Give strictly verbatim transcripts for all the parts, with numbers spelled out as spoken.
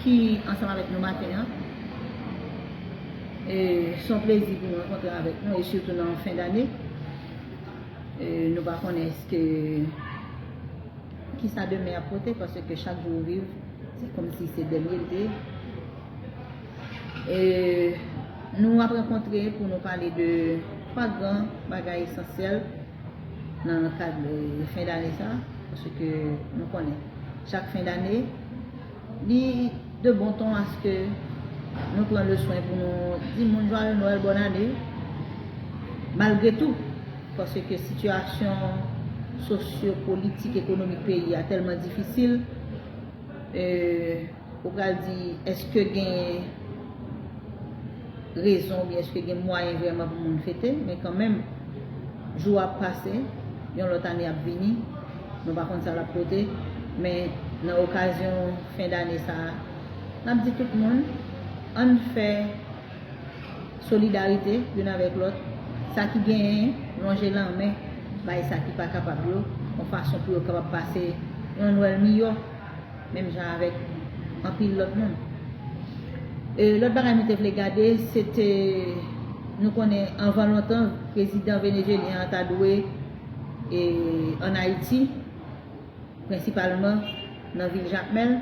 ki ansanm avèk nou maten an. E, se yon plezi pou nou rankontre avèk nou, e sitou nan fen dane. E, nou pa konnen èske kisa demen ap pote, paske chak jou ou viv, se kòmsi se dènye l te ye. E, nou ap rankontre pou nou pale de twa gran bagay esansyèl nan kad, e, fen dane sa, paske nou konnen chak fen dane, li de bon ton aske nou pran le swen pou nou di moun jwaye Nwèl, bòn ane, malgre tou, paske sitiyasyon sosyo-politik, ekonomik peyi a tèlman difisil, e, ou pral di, èske gen rezon oubyen èske gen mwayen vrèman pou moun fete, men kanmenm, jou ap pase, yon lòt ane ap vini, nou pa konn sa l ap pote, men nan okazyon fen dane sa a, n ap di tout moun, ann fè solidarite youn avèk lòt, sa ki genyen, lonje lanmen bay sa ki pa kapab yo, yon fason pou yo kapab pase yon Nwèl miyò, menm jan avèk anpil lòt moun. E, lòt bagay nou te vle gade, se te, nou konnen anvan lontan, prezidan venezuelyen an ta dwe, e, ann Ayiti, prensipalman nan vil Jakmèl.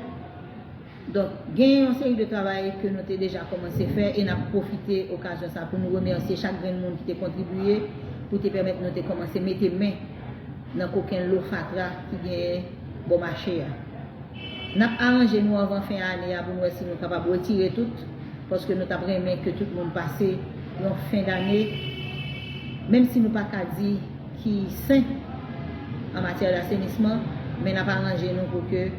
Donk, gen yon seri de travay ke nou te deja kòmanse fè e n ap pwofite okazyon sa pou nou remèsye chak grenn moun ki te kontribiye pou te pèmèt nou te kòmanse mete men nan kokenn lo fatra ki genyen bò mache a. N ap aranje nou anvan fen ane a pou n wè si nou kapab retire tout, paske nou t ap renmen ke tout moun pase yon fen dane, menm si nou pa ka di ki sen an matyè dasenisman, men n ap aranje nou pou ke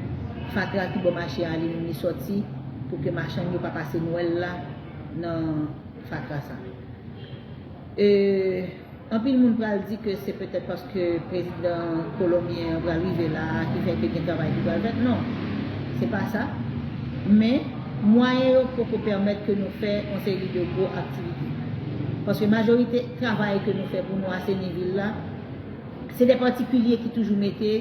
fatra ki bò mache a li menm li sòti, pou ke machann yo pa pase Nwèl la nan fatra sa. E, anpil moun pral di ke se petèt paske prezidan kolonbyen an pral rive la a ki fè ke gen travay ki pral fèt. Non, se pa sa. Men, mwayen yo poko pèmèt ke nou fè yon seri de gwo aktivite. Paske majorite travay ke nou fè pou nou aseni vil la, se de patikilye ki toujou mete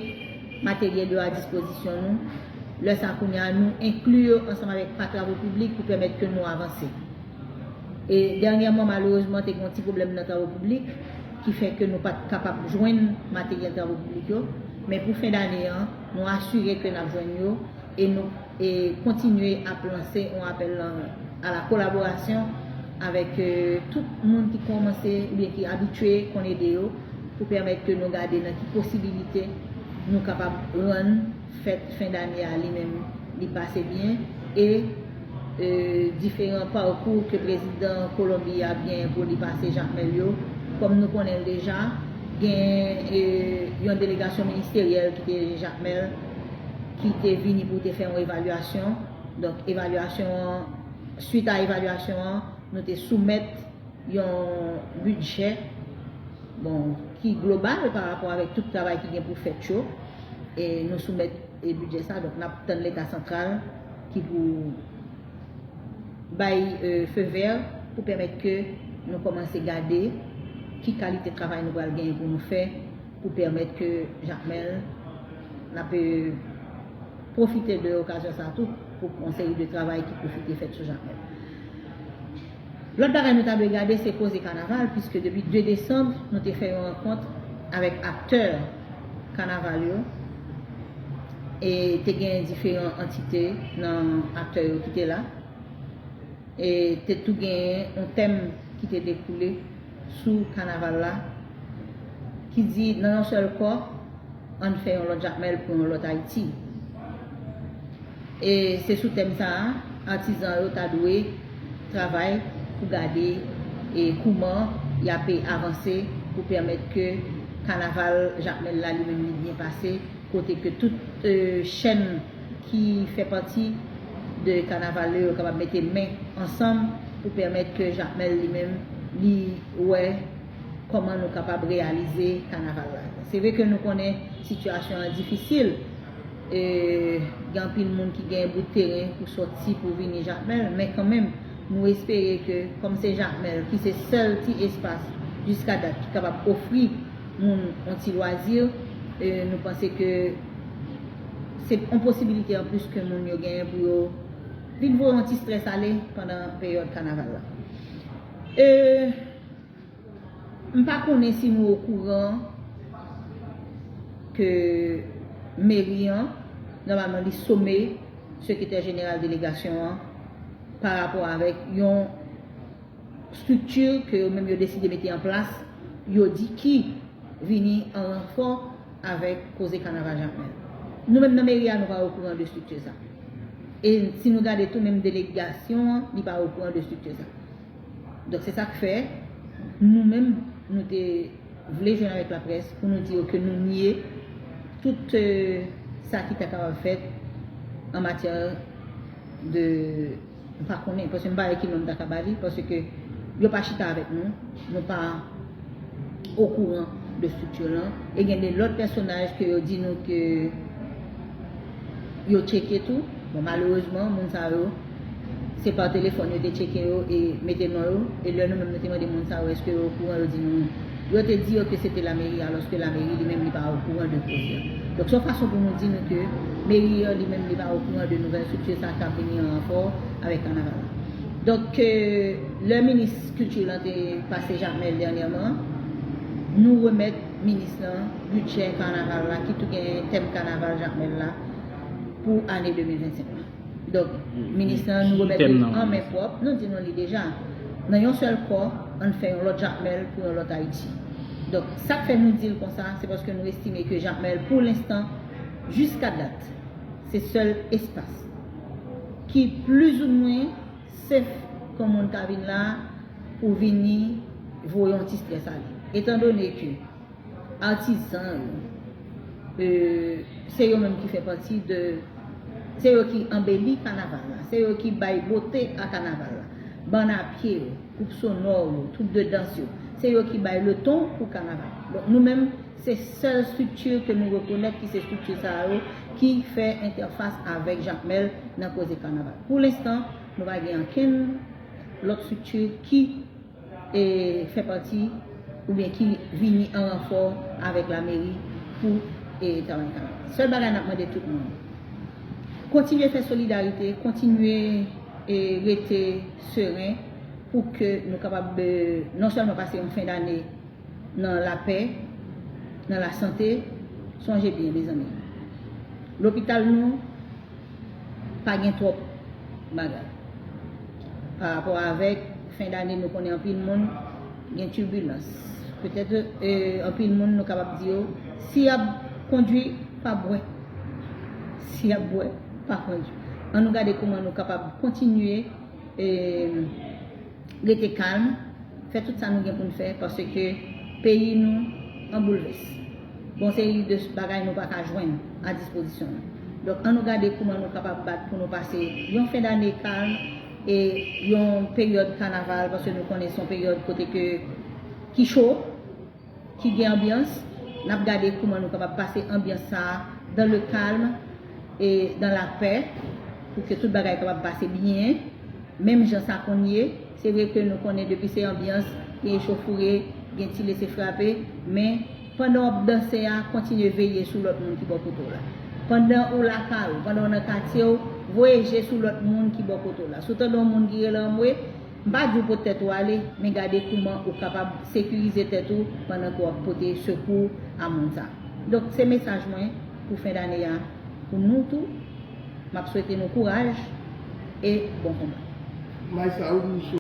materyèl yo a dispozisyon nou. Lè sa kounye a, nou enkli yo ansanm avèk pa travo piblik pou pèmèt ke nou avanse. E dènyèman, malerezman, te gen yon ti pwoblèm nan travo piblik ki fè ke nou pa t kapab jwenn materyèl travo piblik yo. Men pou fen dane an, nou asire ke n ap jwenn yo e nou e kontinye ap lanse yon apèl a la kolaborasyon avèk, e, tout moun ki kòmanse oubyen ki abitye konn ede yo pou pèmèt ke nou gade nan ki posibilite nou kapab rann fèt fen dane a li menm li pase byen e, e, diferan pakou ke prezidan Kolonbi a ap genyen pou li pase Jakmèl yo. Kòm nou konnen l deja, gen, e, yon delegasyon ministeryèl ki te Jakmèl ki te vini pou te fè yon evalyasyon. Donk, evalyasyon an, swit a evalyasyon an, nou te soumèt yon bidjè, bon, ki global pa rapò avèk tout travay ki gen pou fèt yo. E nou soumèt, e, bidjè sa, donk n ap tann Leta santral ki pou bay, e, feu vert pou pèmèt ke nou kòmanse gade ki kalite travay nou pral genyen pou nou fè pou pèmèt ke Jakmèl, n ap, e, pwofite de okazyon sa tou pou yon seri de travay ki pwofite fèt sou Jakmèl. Lòt bagay nou ta dwe gade se koze kanaval, piske depi de desanm, nou te fè yon rankont avèk aktè kanaval yo, e te gen diferan antite nan aktè yo ki te la. E te tou gen yon tèm ki te dekoule sou kanaval la, ki di, nan yon sèl kò, ann fè yon lòt Jakmèl pou yon lòt Ayiti. E se sou tèm sa a, atizan yo ta dwe travay pou gade e kouman y ape avanse pou pèmèt ke kanaval Jakmèl la li menm li byen pase, kote ke tout, e, chèn ki fè pati de kanaval yo, yo kapab mete men ansanm pou pèmèt ke Jakmèl li menm li wè kòman nou kapab reyalize kanaval la. Se vre ke nou konnen sitiyasyon an difisil, e, gen anpil moun ki gen bout teren pou sòti pou vini Jakmèl, men kanmenm, nou espere ke, kòm se Jakmèl ki se sèl ti espas jiska dat ki kapab ofri moun yon ti lwazi, e, nou panse ke se yon posibilite anplis ke moun yo genyen pou yo vin voye yon ti strès ale pandan peryòd kanaval la. E, m pa konnen si nou okouran ke meri an, nòmalman, li some sekretè jeneral delegasyon an pa rapò avèk yon estrikti ke yo menm yo deside mete an plas, yo di ki vini an ranfò avèk koze kanaval Jakmèl. Nou menm nan meri a, nou pa okouran de estrikti sa. E si nou gade tou, menm delegasyon an, li pa okouran de estrikti sa. Donk, se sa k fè, nou menm, nou te vle jwenn avèk laprès pou nou di yo ke nou nye tout, euh, sa ki ta kapab fèt an matyè de, m pa konnen, paske m pa wè ki non m ta ka ba li, paske yo pa chita avèk nou, nou pa okouran de estrikti lan. E gen de lòt pèsonaj ke yo di nou ke yo tcheke tou. Bon, malerezman, moun sa yo, se pa telefòn yo te tcheke yo e mete non yo. E lè nou menm nou te mande moun sa yo èske yo okouran, yo di nou, yo te di yo ke se te lameri, alòske lameri li menm li pa okouran de koze a. Donk, se yon fason pou nou di nou ke meri an li menm li pa okouran de nouvèl estrikti sa k ap vini an ranfò avèk kanaval la. Donk, euh, lè minis kilti lan te pase Jakmèl dènyèman, nou remèt minis lan bidjè kanaval la, ki tou gen tèm kanaval Jakmèl la pou ane de mil vennsenk lan. Donk, minis lan, nou remèt li an men pwòp, nou di nou li deja. Nan yon sèl kò, ann fè yon lòt Jakmèl pou yon lòt Ayiti. Donk, sa k fè nou di l konsa, se paske nou estime ke Jakmèl, pou lenstan, jiska dat, se sèl espas ki plizoumwen sef pou moun ka vin la pou vini voye yon ti strès ale. Etandone ke atizan yo, euh, se yo menm ki fè pati de, se yo ki anbeli kanaval la, se yo ki bay bote a kanaval la. Bann a pye yo, gwoup sonò yo, twoup de dans yo, se yo ki bay le ton pou kanaval. Donk, nou menm, se sèl estrikti ke nou rekonèt ki se estrikti sa yo ki fè entèfas avèk Jakmèl nan koze kanaval. Pou lenstan, nou pa gen ankenn lòt estrikti ki, e, fè pati oubyen ki vini an ranfò avèk lameri pou, e, travay kanaval. Sèl bagay n ap mande tout moun, kontinye fè solidarite, kontinye, e, rete seren pou ke nou kapab, e, non sèlman pase yon fen dane nan lapè, nan lasante, sonje byen, mezanmi. Lopital nou pa gen twòp bagay. Pa rapò avèk fen dane, nou konnen anpil moun gen tibilans. Petèt, e, anpil moun nou kapab di yo, si y ap kondui, pa bwè. Si y ap bwè, pa kondui. Ann nou gade kòman nou kapab kontinye, e, rete kalm, fè tout sa nou gen pou n fè, paske peyi nou an boulvès. Gon seri de bagay nou pa ka jwenn a dispozisyon nou. Donk, ann nou gade kòman nou kapab bat pou nou pase yon fen dane kalm e yon peryòd kanaval, paske nou konnen se yon peryòd kote ke, ki cho, ki gen anbyans. N ap gade kòman nou kapab pase anbyans sa a dans le calme e dans la paix, pou ke tout bagay kapab pase byen, menm jan sa konn ye. Se vre ke nou konnen depi se anbyans, gen echauffourée, gen ti lese frape, men pandan w ap danse a, kontinye veye sou lòt moun ki bò kote w la. Pandan ou lakay ou, pandan w nan katye w, voye je sou lòt moun ki bò kote w la. Si w tande yon moun ki rele anmwe, m pa di w pot tèt ou ale, men gade kòman ou kapab sekirize tèt ou pandan ke w ap pote sekou a moun sa. Donk, se mesaj mwen pou fen dane a, pou nou tou. M ap swete nou kouraj e bon konba. May sa ou di